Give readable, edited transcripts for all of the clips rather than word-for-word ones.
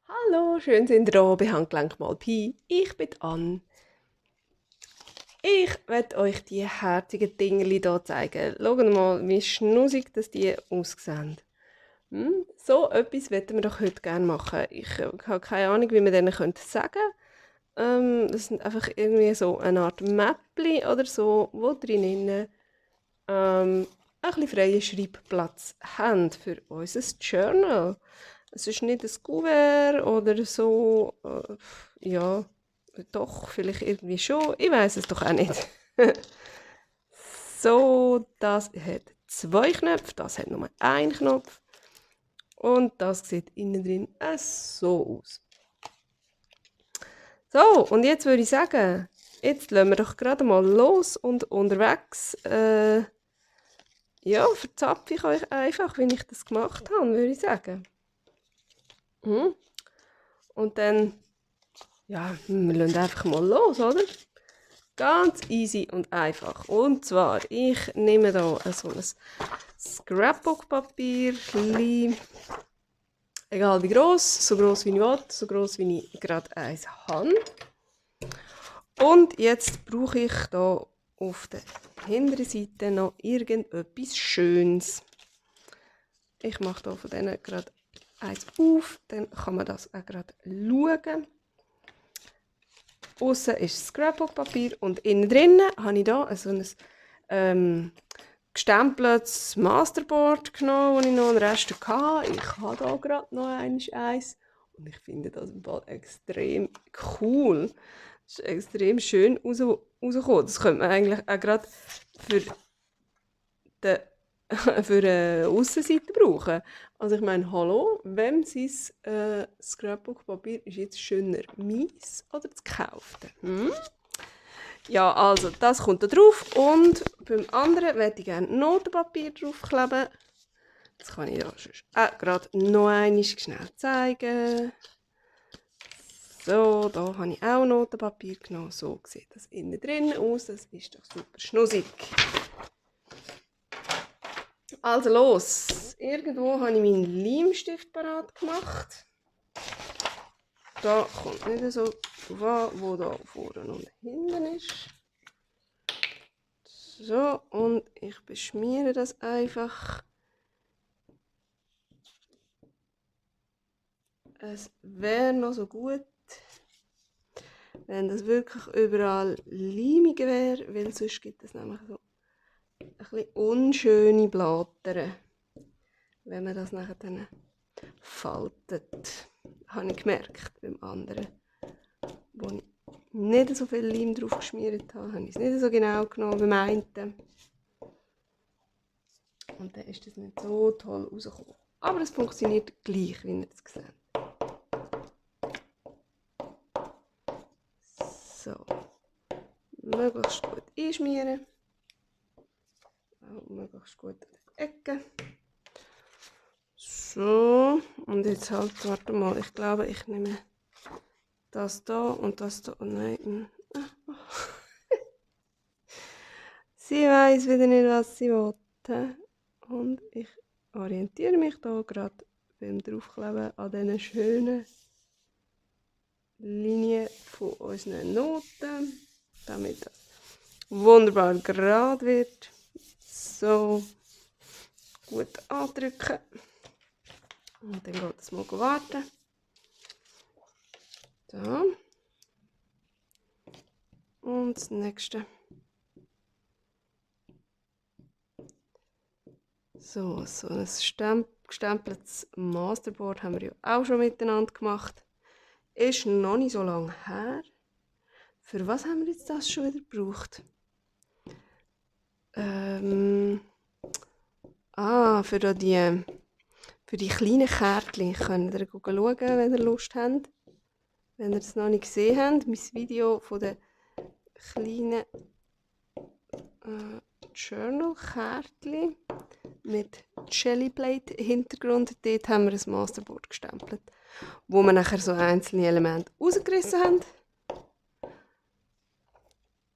Hallo, schön sind ihr da bei Handgelenk mal Pi. Ich bin Ann. Ich werde euch die herzigen Dingerli hier zeigen. Schaut mal, wie schnussig dass die aussehen. So etwas möchten wir doch heute gerne machen. Ich habe keine Ahnung, wie man denen sagen könnte. Das sind einfach irgendwie so eine Art Mäppli oder so, wo drinnen ein bisschen freien Schreibplatz haben für unser Journal. Es ist nicht ein Kuvert oder so, ja, doch, vielleicht irgendwie schon, ich weiß es doch auch nicht. So, das hat zwei Knöpfe, das hat nur einen Knopf und das sieht innen drin so aus. So, und jetzt würde ich sagen, jetzt lassen wir doch gerade mal los und unterwegs, ja, verzapfe ich euch einfach, wie ich das gemacht habe, würde ich sagen. Und dann, ja, wir lassen einfach mal los, oder? Ganz easy und einfach. Und zwar, ich nehme da so ein Scrapbook-Papier, egal wie groß, so groß wie ich will, so groß wie ich gerade eins habe. Und jetzt brauche ich da auf der hinteren Seite noch irgendetwas Schönes. Ich mache da von denen gerade eins auf, dann kann man das auch gerade schauen. Aussen ist Scrapbook-Papier und innen drinnen habe ich hier so ein gestempeltes Masterboard genommen, wo ich noch einen Rest hatte. Ich habe hier gerade noch eins und ich finde das im Fall extrem cool. Das ist extrem schön rausgekommen. Das könnte man eigentlich auch gerade für den für eine Aussenseite brauchen. Also ich meine, hallo, wem sein Scrapbook-Papier ist jetzt schöner, meins oder das gekaufte? Ja, also das kommt da drauf und beim anderen möchte ich gerne Notenpapier draufkleben. Das kann ich ja gerade noch einmal schnell zeigen. So, da habe ich auch Notenpapier genommen. So sieht das innen drin aus. Das ist doch super schnussig. Also los, irgendwo habe ich meinen Leimstift parat gemacht. Da kommt nicht so drauf an, wo da vorne und hinten ist. So, und ich beschmiere das einfach. Es wäre noch so gut, wenn das wirklich überall leimig wäre, weil sonst gibt es nämlich so ein bisschen unschöne Blattern, wenn man das nachher dann faltet. Habe ich gemerkt beim anderen, wo ich nicht so viel Leim drauf geschmiert habe, habe ich es nicht so genau genommen beim einen. Und dann ist das nicht so toll rausgekommen. Aber es funktioniert gleich, wie ihr es seht. So, möglichst gut einschmieren. Auch möglichst gut an die Ecke. So, und jetzt halt, warte mal, ich glaube, ich nehme das da und das da. Oh nein. Sie weiß wieder nicht, was sie will. Und ich orientiere mich da gerade beim Draufkleben an diesen schönen Linien von unseren Noten, damit das wunderbar gerade wird. So, gut andrücken. Und dann geht es mal warten. Da. Und das nächste. So ein gestempeltes Masterboard haben wir ja auch schon miteinander gemacht. Ist noch nicht so lange her. Für was haben wir jetzt das schon wieder gebraucht? Für die kleinen Kärtchen. Könnt ihr schauen, wenn ihr Lust habt. Wenn ihr es noch nicht gesehen habt, mein Video von den kleinen Journal-Kärtchen mit Jellyplate-Hintergrund. Dort haben wir ein Masterboard gestempelt, wo wir nachher so einzelne Elemente rausgerissen haben.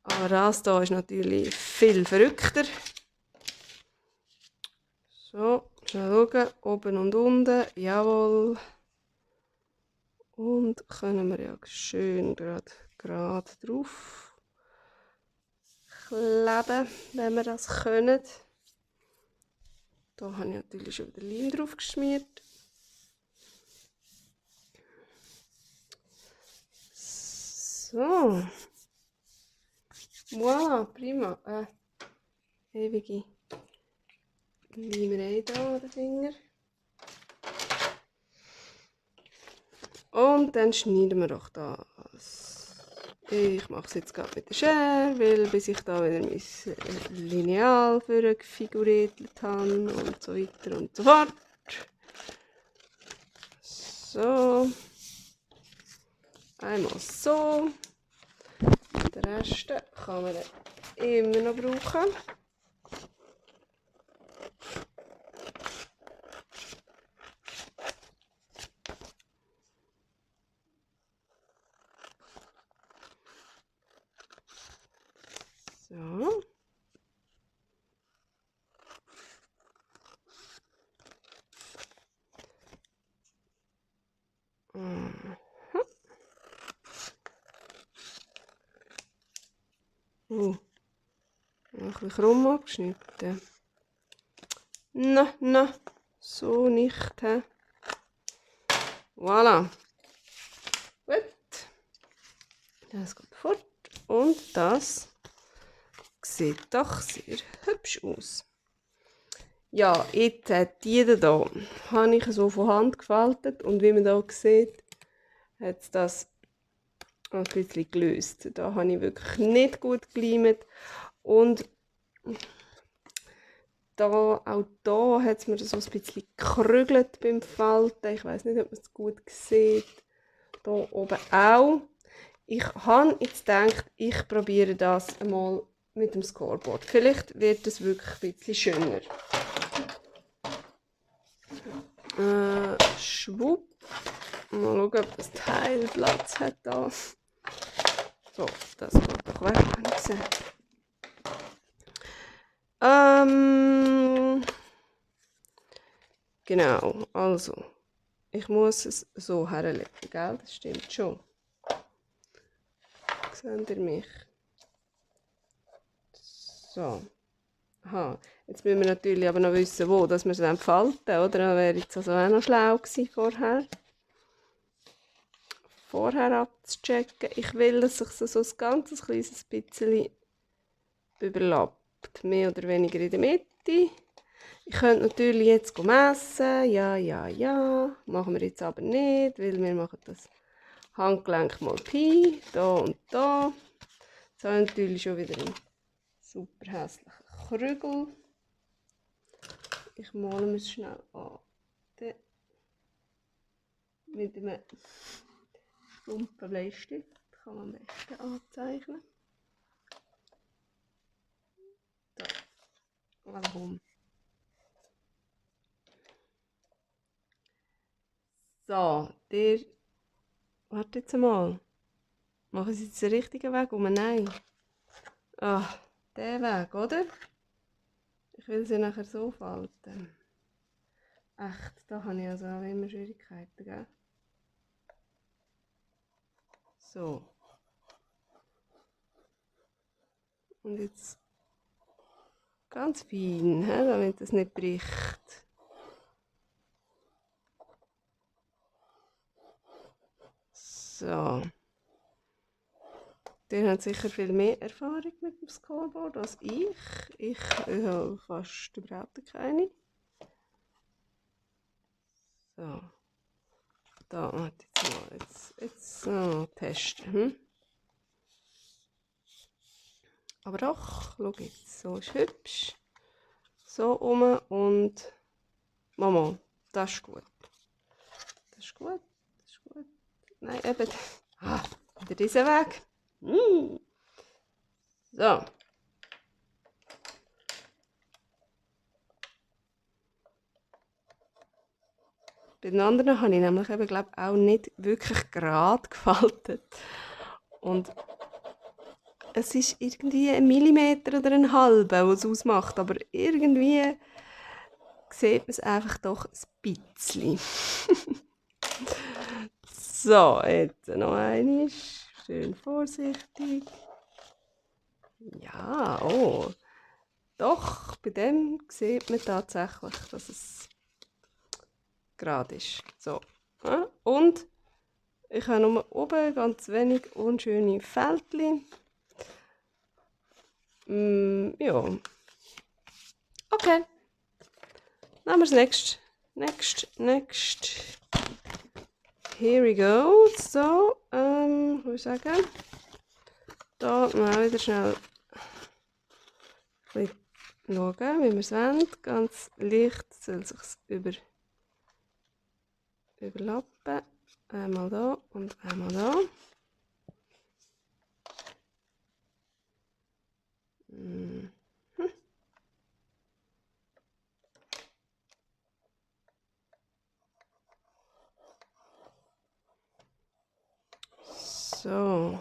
Aber das hier ist natürlich viel verrückter. So, schnell schauen, oben und unten, jawohl. Und können wir ja schön gerade drauf kleben, wenn wir das können. Da habe ich natürlich schon wieder Leim drauf geschmiert. So. Voilà, prima. Ewige Leimerei da an den Finger. Und dann schneiden wir doch das. Ich mache es jetzt gerade mit der Schere, weil bis ich da wieder mein Lineal figuriert habe und so weiter und so fort. So. Einmal so. Den Rest kann man immer noch brauchen. So. Ein bisschen krumm abgeschnitten. Na, so nicht. He. Voilà. Gut. Das geht fort. Und das sieht doch sehr hübsch aus. Ja, jetzt die hier habe ich so von Hand gefaltet und wie man hier sieht, hat es das ein bisschen gelöst. Da habe ich wirklich nicht gut geleimt und auch da hat es mir so ein bisschen gekrügelt beim Falten. Ich weiß nicht, ob man es gut sieht. Hier oben auch. Ich habe jetzt gedacht, ich probiere das einmal mit dem Scoreboard. Vielleicht wird es wirklich ein bisschen schöner. Schwupp. Mal schauen, ob das Teil Platz hat da. So, das geht doch weg, habe ich gesehen. Genau, also. Ich muss es so herlegen, gell? Das stimmt schon. Seht ihr mich? So. Aha. Jetzt müssen wir natürlich aber noch wissen, wo dass wir es falten, oder? Das wäre jetzt also auch noch schlau gewesen vorher. Vorher abzuchecken. Ich will, dass sich so ein ganz kleines bisschen überlappt. Mehr oder weniger in der Mitte. Ich könnte natürlich jetzt messen. Ja. Machen wir jetzt aber nicht, weil wir machen das Handgelenk mal Pi. Da und da. Jetzt habe ich natürlich schon wieder einen super hässlichen Krügel. Ich male mir es schnell an. Mit einem stumpfen Bleistift kann man am besten anzeichnen. Da. Warum? So, warte jetzt mal. Machen Sie jetzt den richtigen Weg um? Nein. Ah, der Weg, oder? Ich will sie nachher so falten. Echt, da habe ich also auch immer Schwierigkeiten, gell? So. Und jetzt ganz fein, damit es nicht bricht. So. Der hat sicher viel mehr Erfahrung mit dem Scoreboard als ich. Ich habe fast überhaupt keine. So. Da, warte jetzt mal. Jetzt so testen. Aber doch, schau jetzt. So ist hübsch. So rum und Mama, das ist gut. Das ist gut. Nein, eben. Wieder diesen Weg. So. Bei den anderen habe ich nämlich eben, glaube auch nicht wirklich gerade gefaltet. Und es ist irgendwie 1 Millimeter oder ein halber, was es ausmacht. Aber irgendwie sieht man es einfach doch ein bisschen. So, jetzt noch einmal. Schön vorsichtig. Ja, oh. Doch, bei dem sieht man tatsächlich, dass es gerade ist. So. Ja, und ich habe nur oben ganz wenig unschöne Fältchen. Ja. Okay. Nehmen wir das nächste. Next. Here we go. So, ich würde sagen, da mal wieder schnell ein bisschen schauen, wie wir es wollen. Ganz leicht soll es sich überlappen. Einmal da und einmal da. So.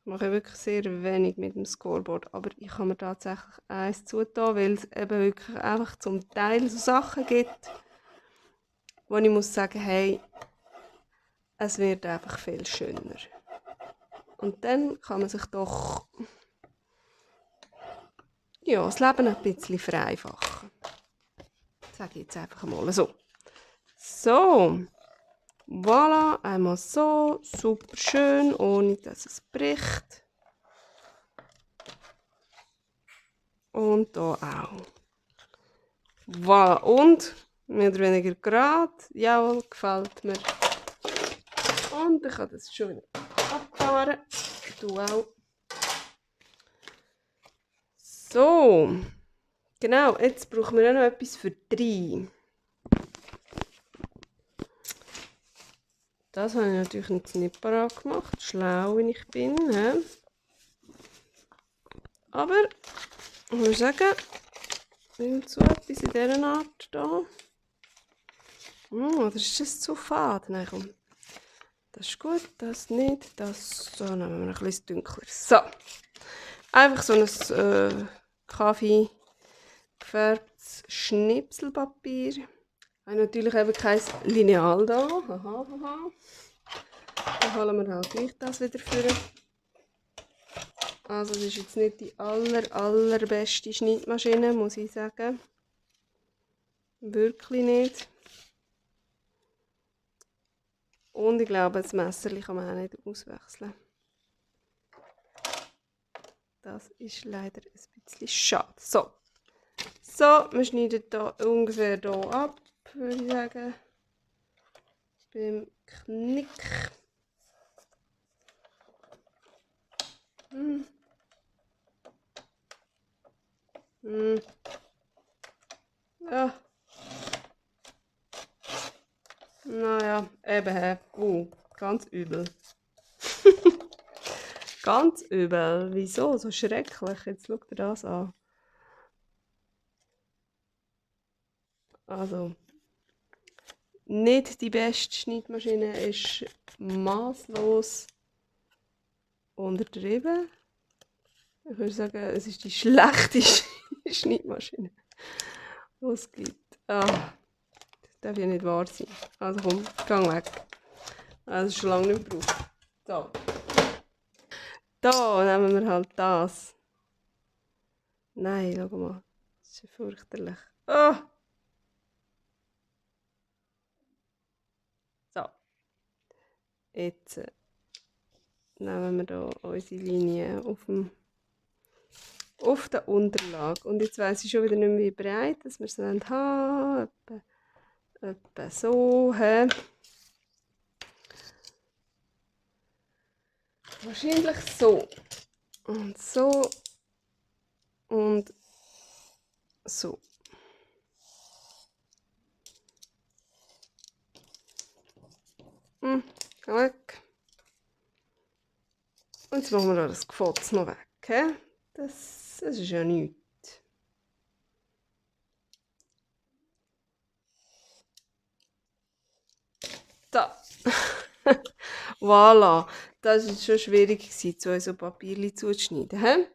Ich mache wirklich sehr wenig mit dem Scoreboard, aber ich habe mir tatsächlich eins zugetan, weil es eben wirklich einfach zum Teil so Sachen gibt, wo ich muss sagen, hey, es wird einfach viel schöner. Und dann kann man sich doch ja, das Leben ein bisschen vereinfachen. Sage ich jetzt einfach mal so. So, voilà, einmal so, super schön, ohne dass es bricht. Und hier auch. Voilà, und mehr oder weniger gerade. Jawohl, gefällt mir. Und ich kann das schon wieder abfahren. Du auch. So, genau, jetzt brauchen wir auch noch etwas für 3. Das habe ich natürlich jetzt nicht parat gemacht, schlau wie ich bin. He? Aber ich muss sagen, so etwas in dieser Art hier. Oder ist das zu fad? Nein, komm. Das ist gut, das nicht, das so. Nehmen wir ein bisschen dunkler. So. Einfach so ein Kaffee gefärbtes Schnipselpapier. Ich habe natürlich eben kein Lineal da. Haha. Dann holen wir halt gleich das wieder vor. Also das ist jetzt nicht die allerbeste Schnittmaschine, muss ich sagen. Wirklich nicht. Und ich glaube, das Messer kann man auch nicht auswechseln. Das ist leider ein bisschen schade. So, wir schneiden hier ungefähr hier ab, würde ich sagen. Beim Knick. Ja. Naja, eben, ganz übel. Ganz übel. Wieso? So schrecklich. Jetzt schaut ihr das an. Also, nicht die beste Schnittmaschine, ist maßlos untertrieben. Ich würde sagen, es ist die schlechteste Schnittmaschine, die es gibt. Ah, das darf ja nicht wahr sein. Also komm, geh weg. Das ist schon lange nicht gebraucht. So. Da nehmen wir halt das. Nein, schau mal. Das ist ja fürchterlich. Oh. So. Jetzt nehmen wir hier unsere Linie auf der Unterlage. Und jetzt weiss ich schon wieder nicht mehr, wie breit dass wir es haben. Etwa so. He. Wahrscheinlich so. Und so. Und so. Geh weg. Und jetzt machen wir das Gefotz noch weg. He? Das ist ja nichts. Da. Voilà. Das war schon schwierig, so Papierchen zuzuschneiden. He?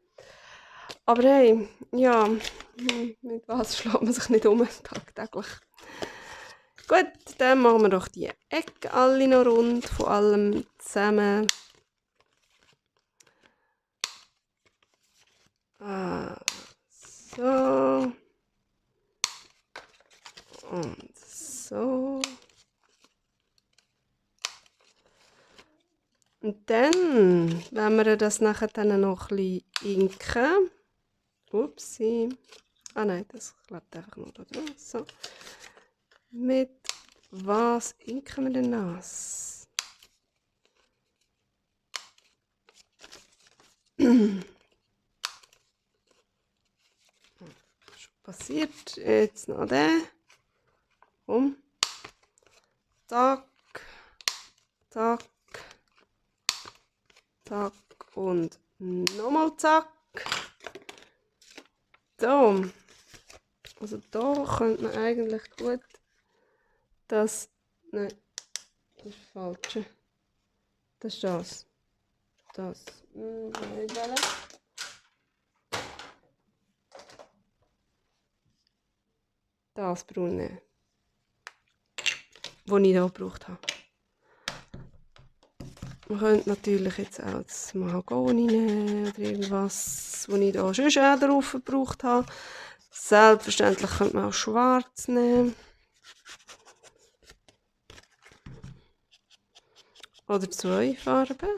Aber hey, ja, mit was schlägt man sich nicht um tagtäglich? Gut, dann machen wir doch die Ecken alle noch rund, von allem zusammen. So. Und so. Und dann, wenn wir das nachher dann noch ein bisschen inken. Upsi. Ah nein, das klappt einfach nur da drauf. So. Mit was inken wir denn das? Schon passiert. Jetzt noch der. Um. Zack. Zack. Zack. Und nochmal zack. So. Also da könnte man eigentlich gut das. Nein. Das ist das Falsche. Das ist das. Das. Nicht wählen. Das braune. Das ich hier gebraucht habe. Man könnte natürlich jetzt auch das Mahagoni nehmen oder irgendwas, was ich hier schon auch drauf gebraucht habe. Selbstverständlich könnte man auch schwarz nehmen. Oder 2 Farben.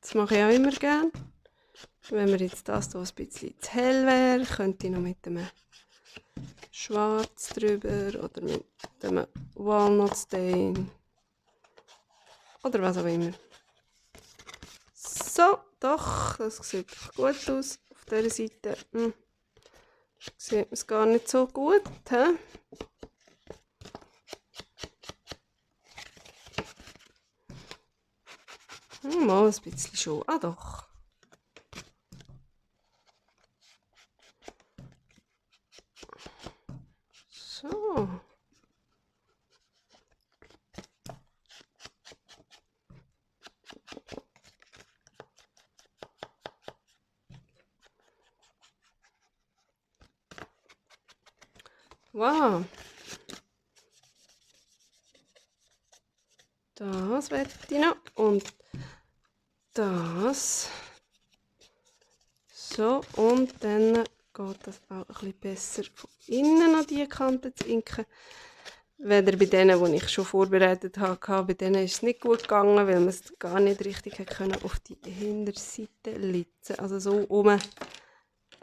Das mache ich auch immer gerne. Wenn mir jetzt das hier ein bisschen zu hell wäre, könnte ich noch mit dem Schwarz drüber oder mit dem Walnut Stain. Oder was auch immer. So, doch, das sieht gut aus. Auf dieser Seite sieht man es gar nicht so gut. He? Mal ein bisschen schon. Ah doch. So. Wow. Das werde ich noch. Und das. So, und dann geht das auch ein bisschen besser von innen an diese Kante zu inken. Weder bei denen, die ich schon vorbereitet habe, bei denen ist es nicht gut gegangen, weil man es gar nicht richtig auf die Hinterseite litzen. Also so oben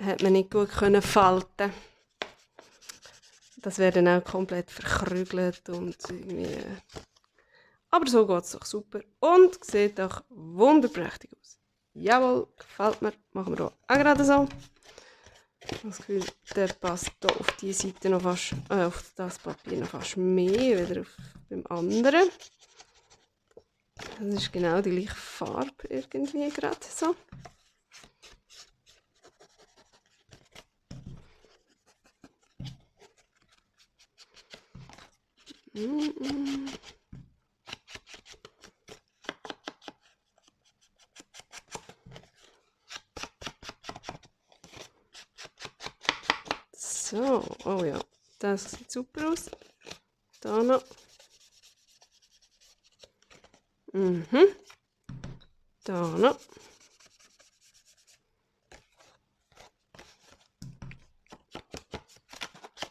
hat man nicht gut falten. Das wäre dann auch komplett verkrügelt und irgendwie. Aber so geht es doch super und sieht doch wunderprächtig aus. Jawohl, gefällt mir. Machen wir hier auch gerade so. Ich habe das Gefühl, der passt hier auf diese Seite noch fast, auf das Papier noch fast mehr als auf dem anderen. Das ist genau die gleiche Farbe irgendwie gerade so. So, oh ja, das sieht super aus. Da noch. Da noch.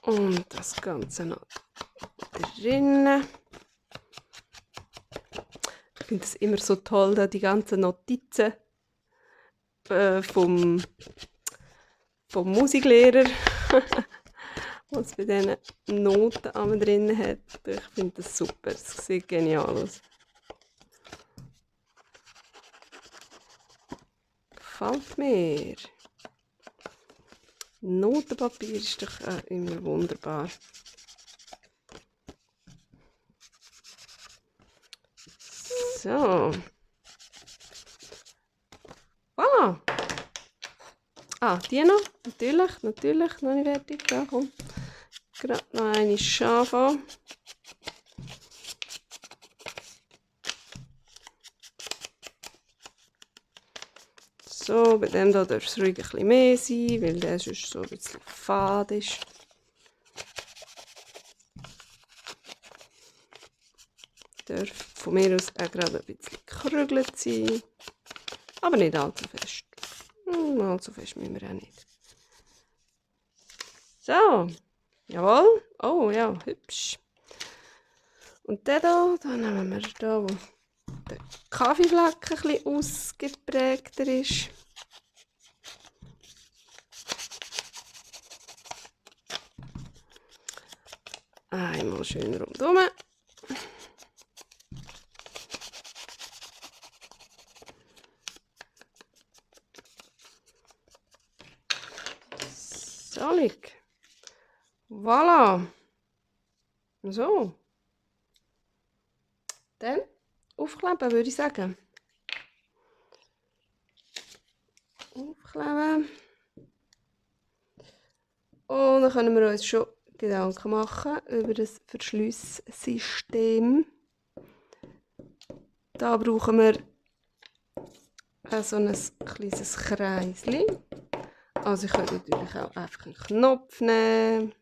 Und das Ganze noch drinnen. Ich finde es immer so toll, da die ganzen Notizen vom Musiklehrer, was bei diesen Noten drin hat. Ich finde das super, es sieht genial aus. Gefällt mir. Notenpapier ist doch immer wunderbar. So. Voilà. Ah, die noch. Natürlich. Noch nicht fertig. Da, komm. Gerade noch eine Schafe. So, bei dem hier darf es ruhig ein bisschen mehr sein, weil der sonst so ein bisschen fad ist. Darf von mir aus auch gerade ein bisschen gekrügelt sein. Aber nicht allzu fest. Allzu fest müssen wir auch nicht. So, jawohl. Oh ja, hübsch. Und den hier, da nehmen wir hier, wo der Kaffeefleck ein bisschen ausgeprägter ist. Einmal schön rundherum. Sollig. Voilà. So. Dann aufkleben, würde ich sagen. Aufkleben. Und dann können wir uns schon Gedanken machen über das Verschlusssystem. Da brauchen wir so ein kleines Kreischen. Also ich könnte natürlich auch einfach einen Knopf nehmen.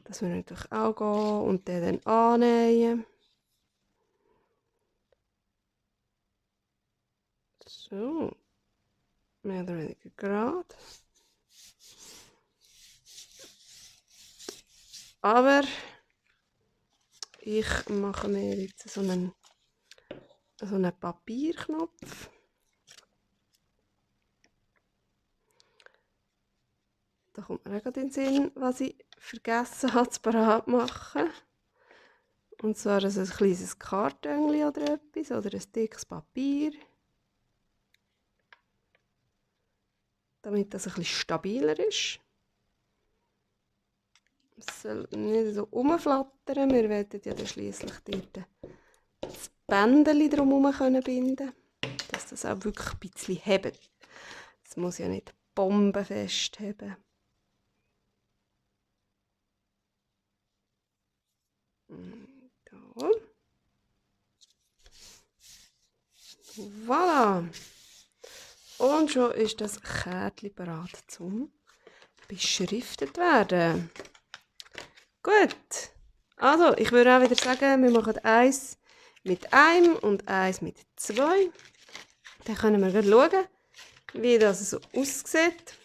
Das würde natürlich auch gehen. Und den dann annähen. So. Mehr oder weniger gerade. Aber ich mache mir jetzt so einen Papierknopf. Da kommt mir auch gerade in den Sinn, was ich vergessen habe zu parat machen. Und zwar ein kleines Kartönchen oder etwas, oder ein dickes Papier. Damit das ein bisschen stabiler ist. Es soll nicht so rumflattern. Wir werden ja dann schliesslich dort das Bändchen drumherum binden können, dass das auch wirklich ein bisschen hebt. Es muss ja nicht bombenfest haben. Da. Voilà. Und schon ist das Kärtchen bereit zum beschriftet werden. Gut. Also, ich würde auch wieder sagen, wir machen eins mit einem und eins mit zwei. Dann können wir schauen, wie das so aussieht.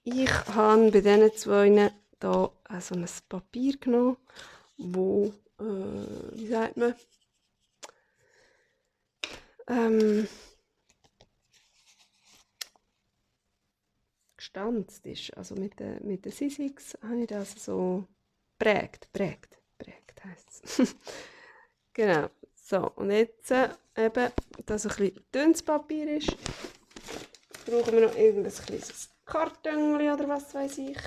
Ich habe bei diesen zwei hier so ein Papier genommen, wo, wie sagt man, gestanzt ist. Also mit den Sissigs habe ich das so prägt heisst es. Genau. So, und jetzt eben, dass ein bisschen dünnes Papier ist, brauchen wir noch irgendein kleines Kartönchen oder was weiß ich.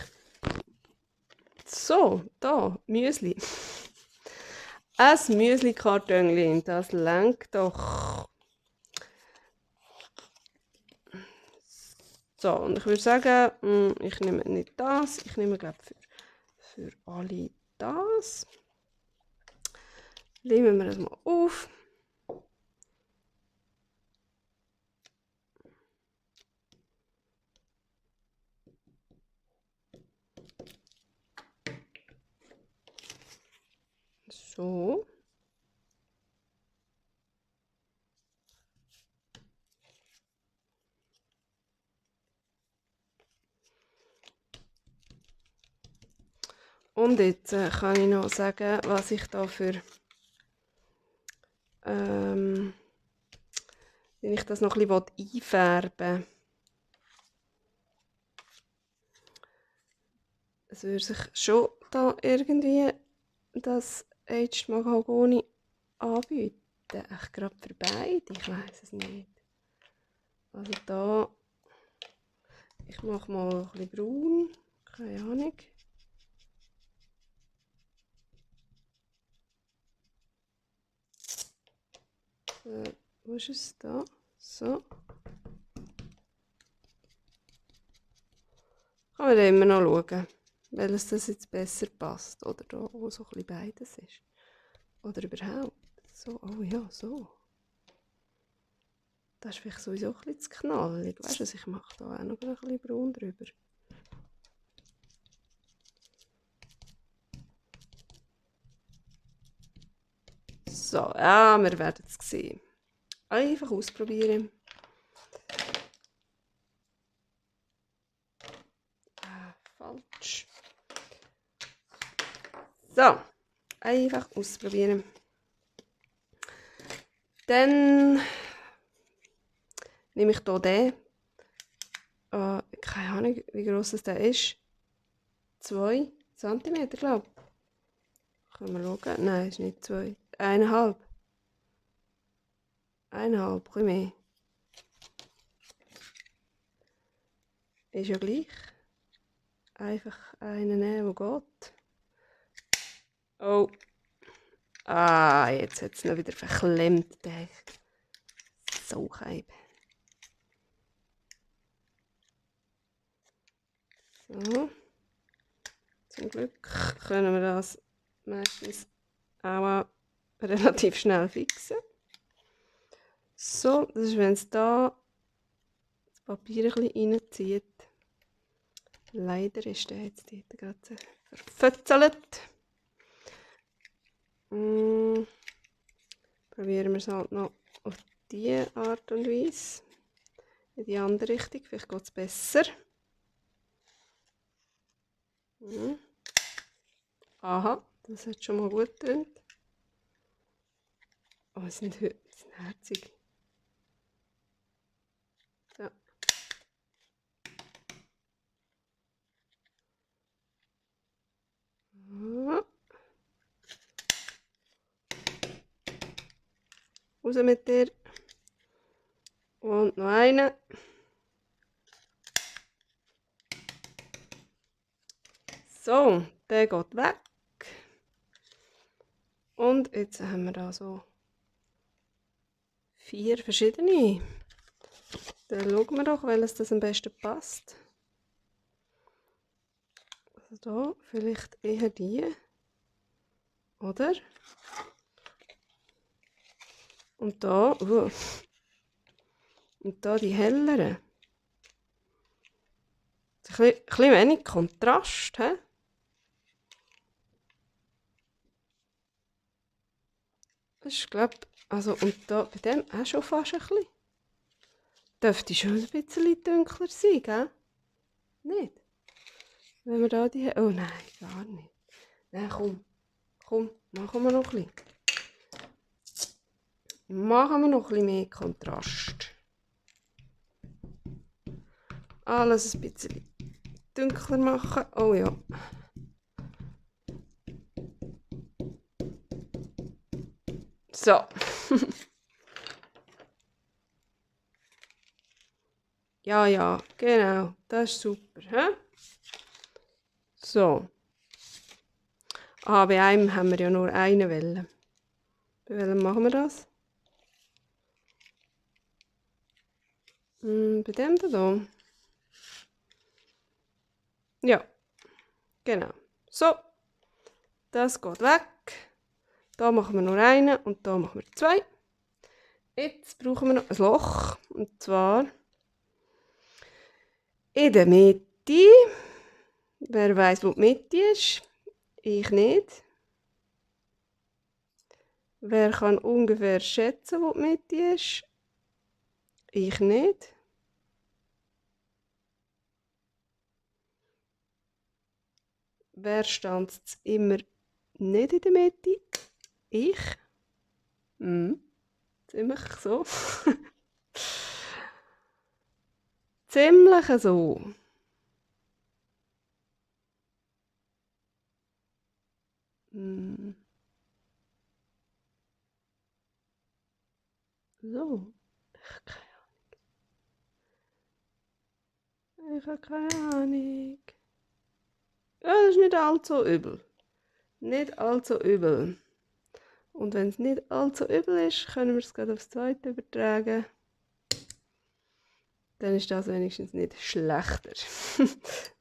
So, da, Müsli. Ein Müsli-Kartönchen, das lenkt doch. So, und ich würde sagen, ich nehme nicht das, ich nehme, glaube ich, für alle das. Nehmen wir das mal auf. So. Und jetzt kann ich noch sagen, was ich da für wenn ich das noch ein bisschen einfärben will. Es würde sich schon da irgendwie das Aged Mahagoni anbieten. Echt gerade für beide, ich weiß es nicht. Also da, ich mache mal ein bisschen braun, keine Ahnung. Wo ist es da? So. Kann man da immer noch schauen, welches das jetzt besser passt. Oder da, wo so ein bisschen beides ist. Oder überhaupt. So, oh ja, so. Das ist vielleicht sowieso ein bisschen zu knallig. Weißt du, ich mache da auch noch ein bisschen braun drüber. So, ja, wir werden es sehen. Einfach ausprobieren. Falsch. So, einfach ausprobieren. Dann nehme ich hier den. Keine Ahnung, wie gross der ist. 2 cm, glaube ich. Können wir schauen? Nein, ist nicht 2. 1,5. 1,5, ein bisschen mehr. Ist ja gleich. Einfach einen nehmen, der geht. Oh. Ah, jetzt hat es noch wieder verklemmt. Der Saucheibe. So. Zum Glück können wir das meistens auch relativ schnell fixen. So, das ist, wenn es da das Papier ein bisschen reinzieht. Leider ist der jetzt dort gerade verfötzelt. Probieren wir es halt noch auf diese Art und Weise. In die andere Richtung, vielleicht geht es besser. Aha, das hat schon mal gut getönt. Oh, sie sind herzig. So. Raus mit dir. Und noch eine. So, der geht weg. Und jetzt haben wir da so 4 verschiedene. Dann schauen wir doch, welches das am besten passt. Also da vielleicht eher die. Oder? Und da, und da die helleren. Ein bisschen wenig Kontrast, he? Das ist, glaube ich, also, und da bei dem auch schon fast ein bisschen. Dürfte schon ein bisschen dunkler sein, gell? Nicht? Wenn wir da die... Oh nein, gar nicht. Nein, komm, machen wir noch ein bisschen. Machen wir noch ein bisschen mehr Kontrast. Alles ein bisschen dunkler machen. Oh ja. So. Ja, genau. Das ist super. He? So. Ah, bei einem haben wir ja nur eine Welle. Bei welchem machen wir das? Bei dem da. Ja, genau. So. Das geht weg. Da machen wir nur einen und da machen wir 2. Jetzt brauchen wir noch ein Loch. Und zwar in der Mitte. Wer weiss, wo die Mitte ist? Ich nicht. Wer kann ungefähr schätzen, wo die Mitte ist? Ich nicht. Wer stand immer nicht in der Mitte? Ich. Ziemlich so. Ziemlich so. So. Ich habe keine Ahnung. Ja, das ist nicht allzu übel. Nicht allzu übel. Und wenn es nicht allzu übel ist, können wir es gerade aufs zweite übertragen. Dann ist das wenigstens nicht schlechter.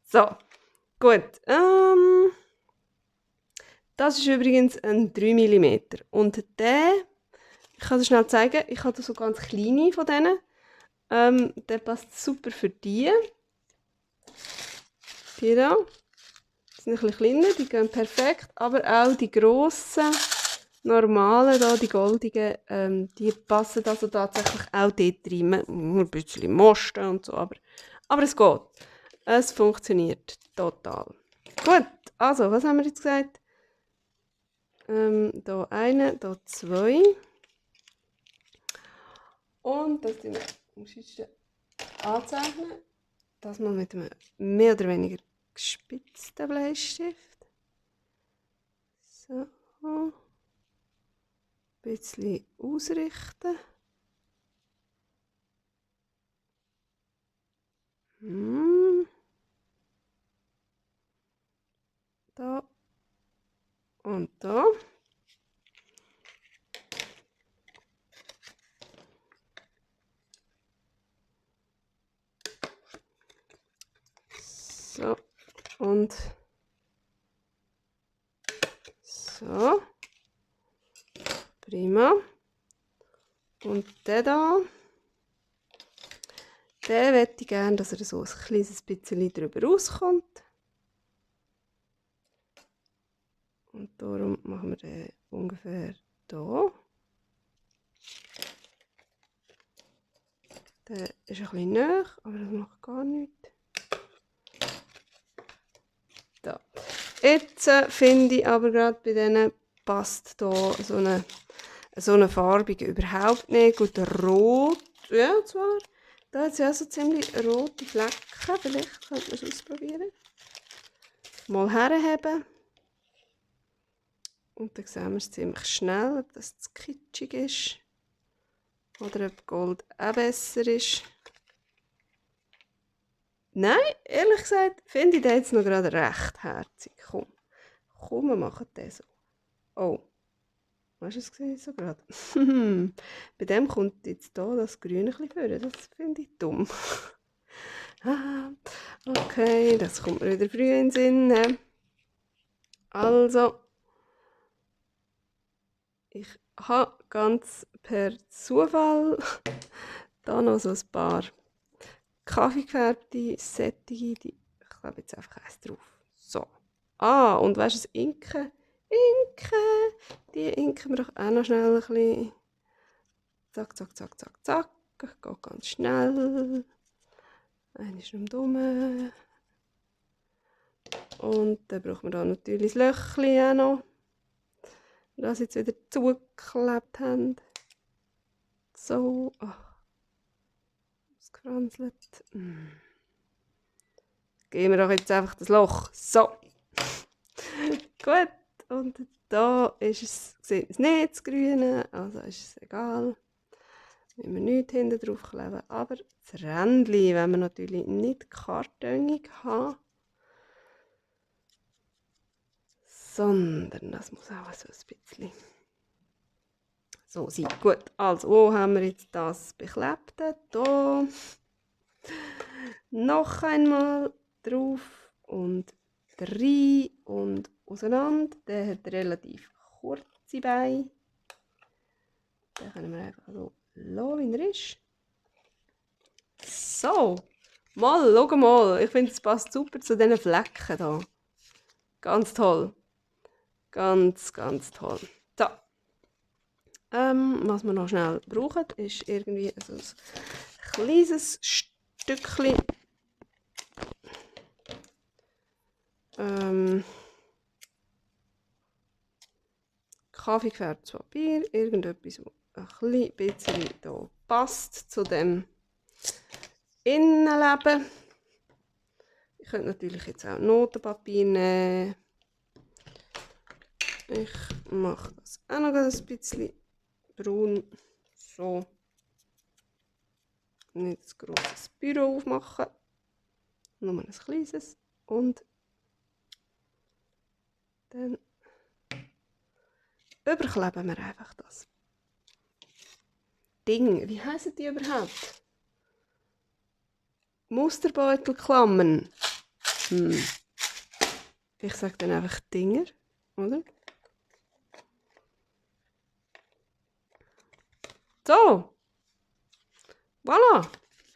So, gut. Das ist übrigens ein 3 mm. Und der, ich kann es schnell zeigen, ich habe so ganz kleine von denen. Der passt super für die. Die da. Die sind ein bisschen kleiner, die gehen perfekt. Aber auch die grossen, normalen, da, die goldigen, die passen also tatsächlich auch dort rein. Ein bisschen Mosten und so, aber es geht. Es funktioniert total. Gut, also, was haben wir jetzt gesagt? Da eine, da zwei. Und das tun wir am schönsten anzeichnen. Das mal mit einem mehr oder weniger gespitzten Bleistift. So. Ein bisschen ausrichten. Da und da. So. Und so. Prima. Und der da, den möchte ich gerne, dass er so ein kleines bisschen drüber rauskommt. Und darum machen wir den ungefähr hier. Der ist ein bisschen näher, aber das macht gar nichts. Da. Jetzt finde ich aber gerade bei denen passt hier so eine farbige überhaupt nicht. Gut, rot, ja zwar. Da hat es ja so ziemlich rote Flecken. Vielleicht könnte man es ausprobieren. Mal herheben. Und dann sehen wir es ziemlich schnell, ob das zu kitschig ist. Oder ob Gold auch besser ist. Nein, ehrlich gesagt, finde ich den jetzt noch gerade recht herzig. Komm, wir machen den so. Oh, hast du es gesehen? So gerade? Bei dem kommt jetzt hier das Grüne ein bisschen vor. Das finde ich dumm. Okay, das kommt mir wieder früh in den Sinn. Also, ich habe ganz per Zufall da noch so ein paar kaffeegefärbte, sättige, ich glaube jetzt einfach eins drauf. So. Ah, und weißt du, das Inken? Die inken wir doch auch noch schnell ein bisschen. Zack, zack, zack, zack, zack. Geht ganz schnell. Einer ist noch dumm. Und dann brauchen wir da natürlich das Löchchen auch noch. Das jetzt wieder zugeklebt haben. So. Ach. Ausgefranselt. Geben wir doch jetzt einfach das Loch. So. Gut. Und da ist es, sieht es nicht, das Grüne. Also ist es egal. Wenn wir nichts hinten drauf kleben. Aber das Rändchen, wenn wir natürlich nicht kartönig haben, sondern das muss auch so ein bisschen so sein. Gut, also wo haben wir jetzt das Beklebte? Da. Noch einmal drauf und rein und auseinander. Der hat relativ kurze Beine. Den können wir einfach so lassen, wie er ist. So, schau mal. Ich finde, es passt super zu diesen Flecken hier. Ganz toll. Ganz, ganz toll. So. Was wir noch schnell brauchen, ist irgendwie so ein kleines Stückchen kaffeegefärbtes Papier, irgendetwas, was ein bisschen hier passt zu dem Innenleben. Ich könnte natürlich jetzt auch Notenpapier nehmen. Ich mache das auch noch ein bisschen braun. So. Nicht ein grosses Büro aufmachen. Nur ein kleines. Und dann überkleben wir einfach das Ding. Wie heissen die überhaupt? Musterbeutelklammern. Ich sage dann einfach Dinger, oder? So. Voilà.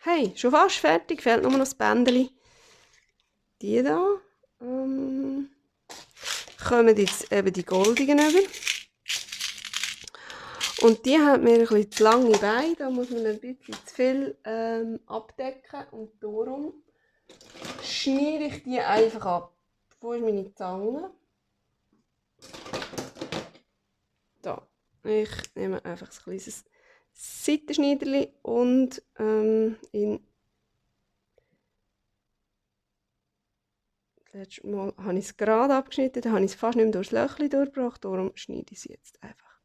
Hey, schon fast fertig, fehlt nur noch das Bändeli. Die da kommen jetzt eben die goldigen über. Und die haben mir ein bisschen zu lange Beine, da muss man ein bisschen zu viel abdecken und darum schneide ich die einfach ab. Wo ist meine Zange? Da. Ich nehme einfach ein kleines Seitenschneiderli und letztes Mal habe ich es gerade abgeschnitten, dann habe ich es fast nicht mehr durchs Löchchen durchgebracht, darum schneide ich es jetzt einfach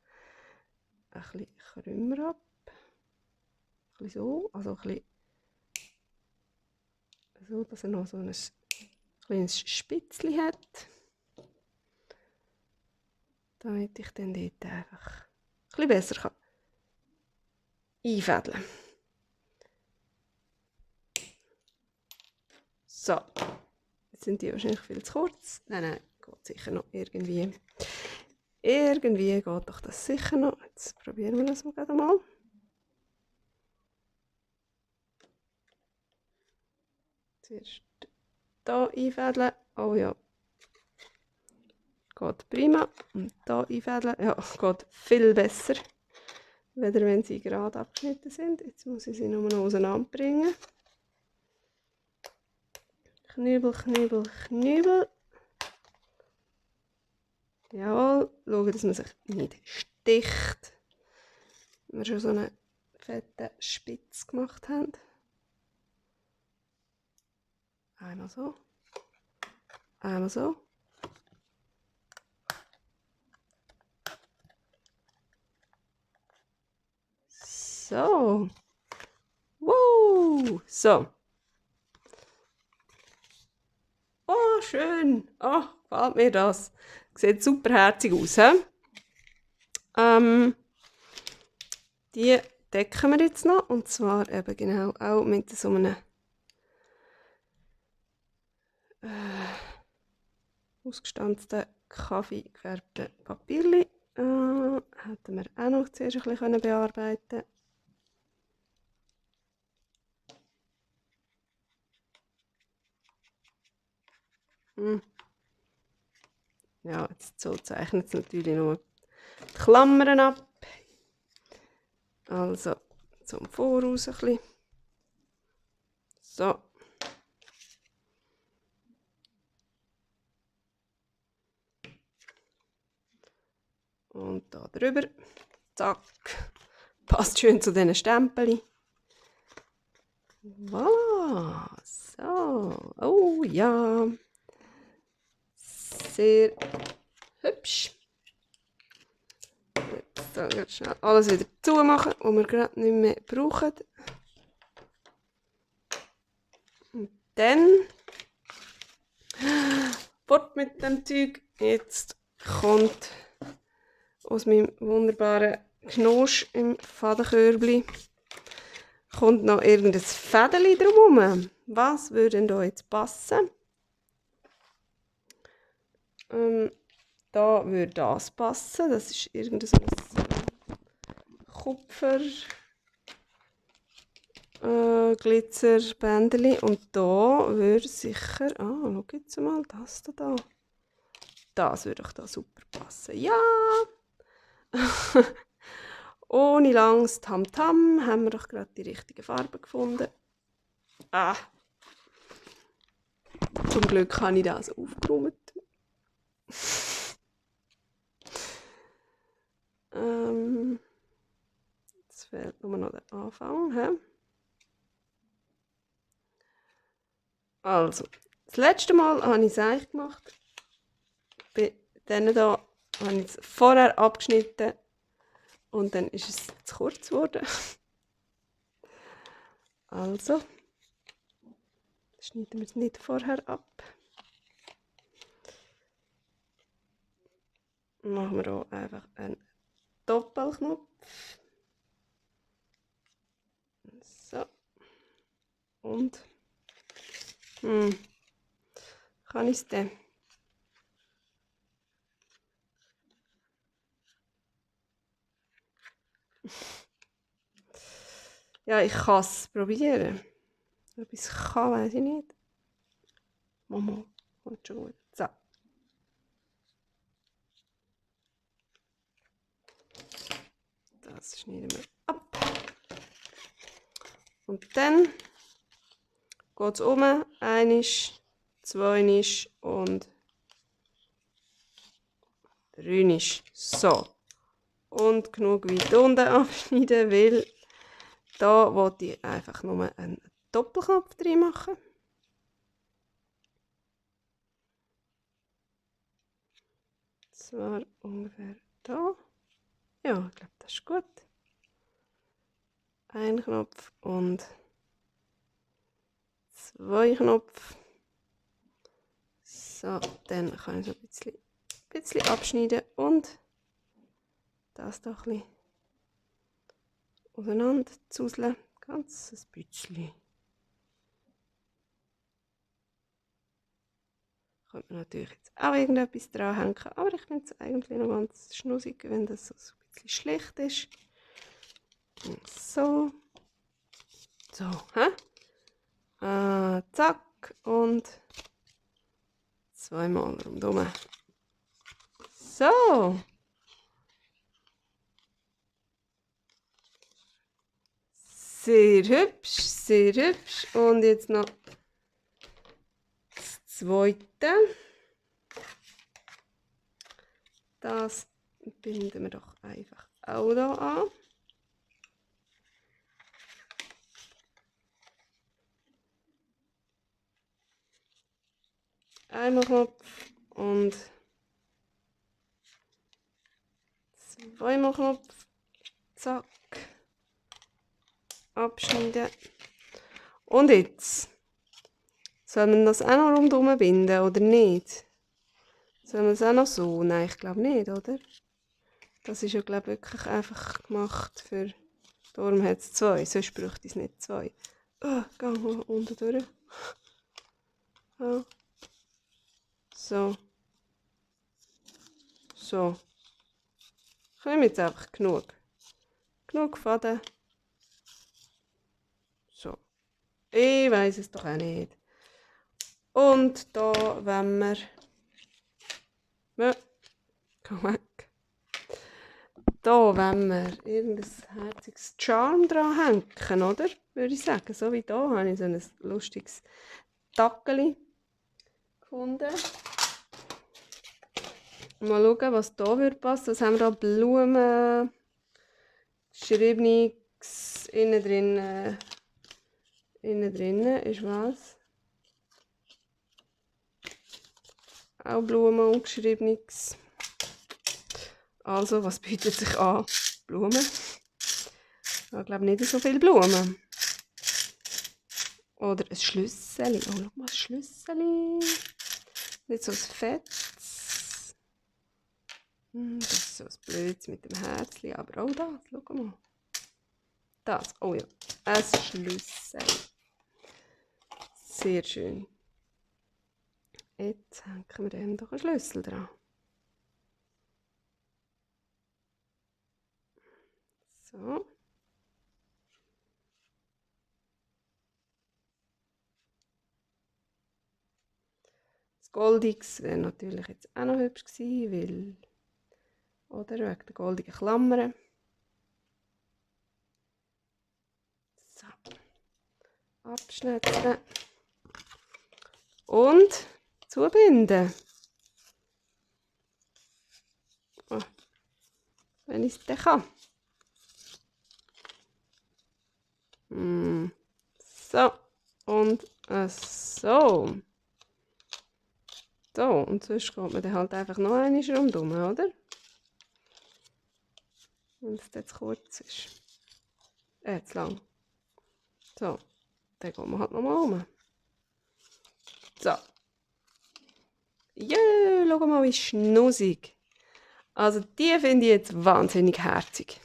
ein bisschen krümmer ab. Ein bisschen so, also ein bisschen so, dass er noch so ein kleines Spitzchen hat. Damit ich dann dort einfach ein bisschen besser einfädeln kann. So, jetzt sind die wahrscheinlich viel zu kurz. Nein, geht sicher noch irgendwie. Irgendwie geht doch das sicher noch. Jetzt probieren wir das mal mal. Zuerst hier einfädeln. Oh ja. Geht prima. Und hier einfädeln. Ja, geht viel besser. Weder wenn sie gerade abgeschnitten sind. Jetzt muss ich sie nur noch auseinanderbringen. Knübel, Knübel, Knübel. Jawohl, schauen, dass man sich nicht sticht. Wenn wir schon so eine fette Spitze gemacht haben. Einmal so. Einmal so. So. Wow. So. Oh, schön. Oh, gefällt mir das. Sieht super herzig aus. He? Die decken wir jetzt noch. Und zwar eben genau auch mit so einem ausgestanzten, kaffeegefärbten Papierli. Hätten wir auch noch zuerst ein bisschen bearbeiten können. Ja, jetzt so zeichnet es natürlich nur die Klammern ab. Also zum Voraus ein bisschen. So. Und da drüber. Zack. Passt schön zu diesen Stempeln. Voilà. So. Oh ja. Sehr hübsch. Jetzt ganz schnell alles wieder zumachen, was wir gerade nicht mehr brauchen. Und dann fort mit dem Zeug. Jetzt kommt aus meinem wunderbaren Knosch im Fadenkörbli kommt noch irgendein Fädeli drumherum. Was würde denn da jetzt passen? Da würde das passen. Das ist irgendein so Kupfer Glitzerbändeli. Und da würde sicher... Ah, schau jetzt mal, das da. Das würde doch da super passen. Ja! Ohne langes Tamtam haben wir doch gerade die richtige Farbe gefunden. Ah! Zum Glück habe ich das aufgeräumt. Jetzt fehlt nur noch der Anfang. He? Also, das letzte Mal habe ich es eigentlich gemacht. Bei denen hier habe ich es vorher abgeschnitten und dann ist es zu kurz geworden. Also, schneiden wir es nicht vorher ab. Machen wir hier einfach einen Doppelknopf. So. Und kann ich es denn? Ja, ich kann es probieren. Ob ich es kann, weiß ich nicht. Mama, kommt schon gut. So. Das schneiden wir ab. Und dann geht es um. 1, 2 und 3. So. Und genug weit unten abschneiden, weil da wollte ich einfach nur einen Doppelknopf drin machen. Zwar ungefähr da. Ja, ich glaube, das ist gut. Ein Knopf und 2 Knopf. So, dann kann ich so ein bisschen abschneiden und das hier ein bisschen auseinander zuseln. Ganz ein bisschen. Könnte man natürlich jetzt auch irgendetwas dranhängen, aber ich finde es eigentlich noch ganz schnussig, wenn das so ein bisschen schlecht ist. Und so. So, hä? Zack und 2-mal rundum. So. Sehr hübsch, sehr hübsch. Und jetzt noch das zweite. Das binden wir doch einfach auch hier an. Einmal Knopf und 2-mal Knopf. Zack. Abschneiden. Und jetzt. Soll man das auch noch rundherum binden oder nicht? Soll man es auch noch so? Nein, ich glaube nicht, oder? Das ist ja, glaube ich, wirklich einfach gemacht für... Darum hat es 2, sonst bräuchte es nicht 2. Oh, geh mal unten durch. Ja. So. So. Ich nehme jetzt einfach genug. Genug Faden. So. Ich weiss es doch auch nicht. Und da wollen wir... Ja, komm weg. Da wollen wir irgendein herziges Charm dran hängen, oder? Würde ich sagen. So wie da habe ich so ein lustiges Tackeli gefunden. Mal schauen, was da würde passen. Was haben wir da? Blumen, geschriebenes, innen drinnen ist was? Auch Blumen und geschriebenes. Also, was bietet sich an? Blumen. Ich glaube nicht so viele Blumen. Oder ein Schlüssel. Oh, schau mal, ein Schlüssel. Nicht so ein fettes. Das ist so ein Blöds mit dem Herzchen. Aber auch das, schau mal. Das, oh ja, ein Schlüssel. Sehr schön. Jetzt hängen wir dem doch einen Schlüssel dran. So. Das Goldiges wäre natürlich jetzt auch noch hübsch gewesen, weil, oder, wegen der goldigen Klammern. So. Abschneiden. Und zubinden. Oh, wenn ich es dann kann. So. Und so. So. Und sonst geht man dann halt einfach noch einmal rundherum, oder? Wenn es jetzt kurz ist. Zu lang. So. Dann geht man halt nochmal um. So. Ja, schau mal, wie schnussig. Also die finde ich jetzt wahnsinnig herzig.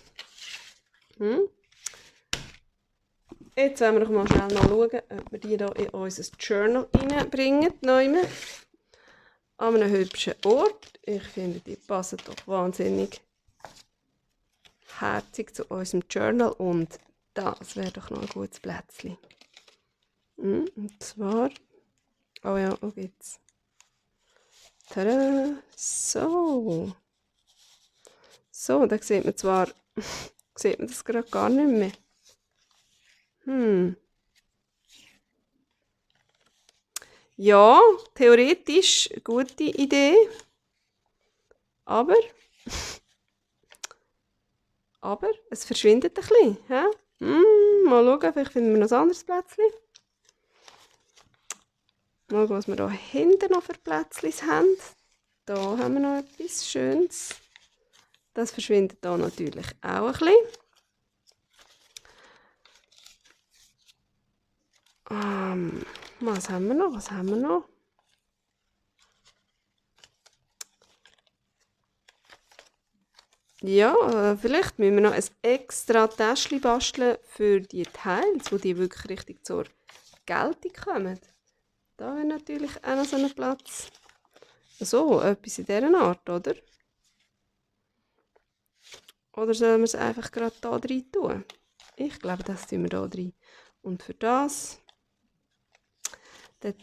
Jetzt wollen wir noch mal schnell schauen, ob wir die hier in unser Journal reinbringen. An einem hübschen Ort. Ich finde, die passen doch wahnsinnig herzig zu unserem Journal. Und das wäre doch noch ein gutes Plätzchen. Und zwar... Oh ja, wo geht's? Tada! So. So, da sieht man zwar... sieht man das gerade gar nicht mehr. Ja, theoretisch eine gute Idee. Aber es verschwindet ein bisschen. Ja? Mal schauen, vielleicht finden wir noch ein anderes Plätzchen. Mal schauen, was wir hier hinten noch für Plätzchen haben. Da haben wir noch etwas Schönes. Das verschwindet hier natürlich auch ein bisschen. Was haben wir noch? Was haben wir noch? Ja, vielleicht müssen wir noch ein extra Täschchen basteln für die Teils, wo die wirklich richtig zur Geltung kommen. Da wäre natürlich auch noch so ein Platz. So, etwas in dieser Art, oder? Oder sollen wir es einfach gerade hier rein tun? Ich glaube, das tun wir hier rein. Und für das dann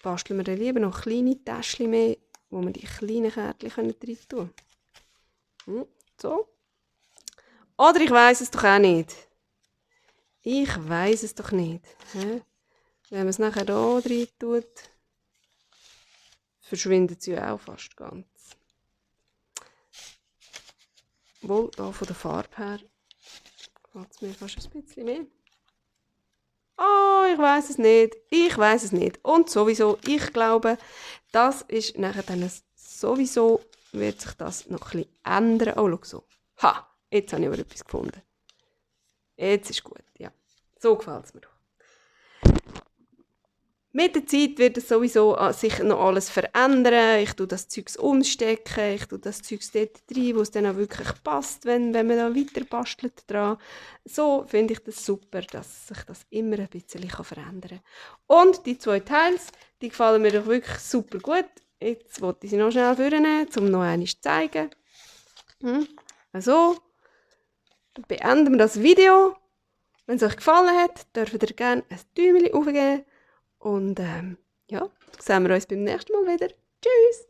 basteln wir dann lieber noch kleine Täschchen mehr, wo wir die kleinen Kärtchen rein tun können. So. Oder ich weiss es doch auch nicht. Ich weiss es doch nicht. Wenn man es nachher hier rein tut, verschwindet es ja auch fast ganz. Wohl, hier von der Farbe her geht es mir fast ein bisschen mehr. Oh, ich weiss es nicht. Ich weiss es nicht. Und sowieso, ich glaube, das ist nachher dann sowieso, wird sich das noch ein bisschen ändern. Oh, schau so. Ha, jetzt habe ich aber etwas gefunden. Jetzt ist gut, ja. So gefällt es mir doch. Mit der Zeit wird es sowieso sich noch alles verändern. Ich tue das Zeugs umstecken, ich tue das Zeugs dort rein, wo es dann auch wirklich passt, wenn man da weiter bastelt dran. So finde ich das super, dass sich das immer ein bisschen verändern kann. Und die 2 Teils, die gefallen mir doch wirklich super gut. Jetzt wollte ich sie noch schnell vornehmen, um noch einmal zu zeigen. Also, beenden wir das Video. Wenn es euch gefallen hat, dürft ihr gerne ein Däumchen aufgeben. Und ja, dann sehen wir uns beim nächsten Mal wieder. Tschüss!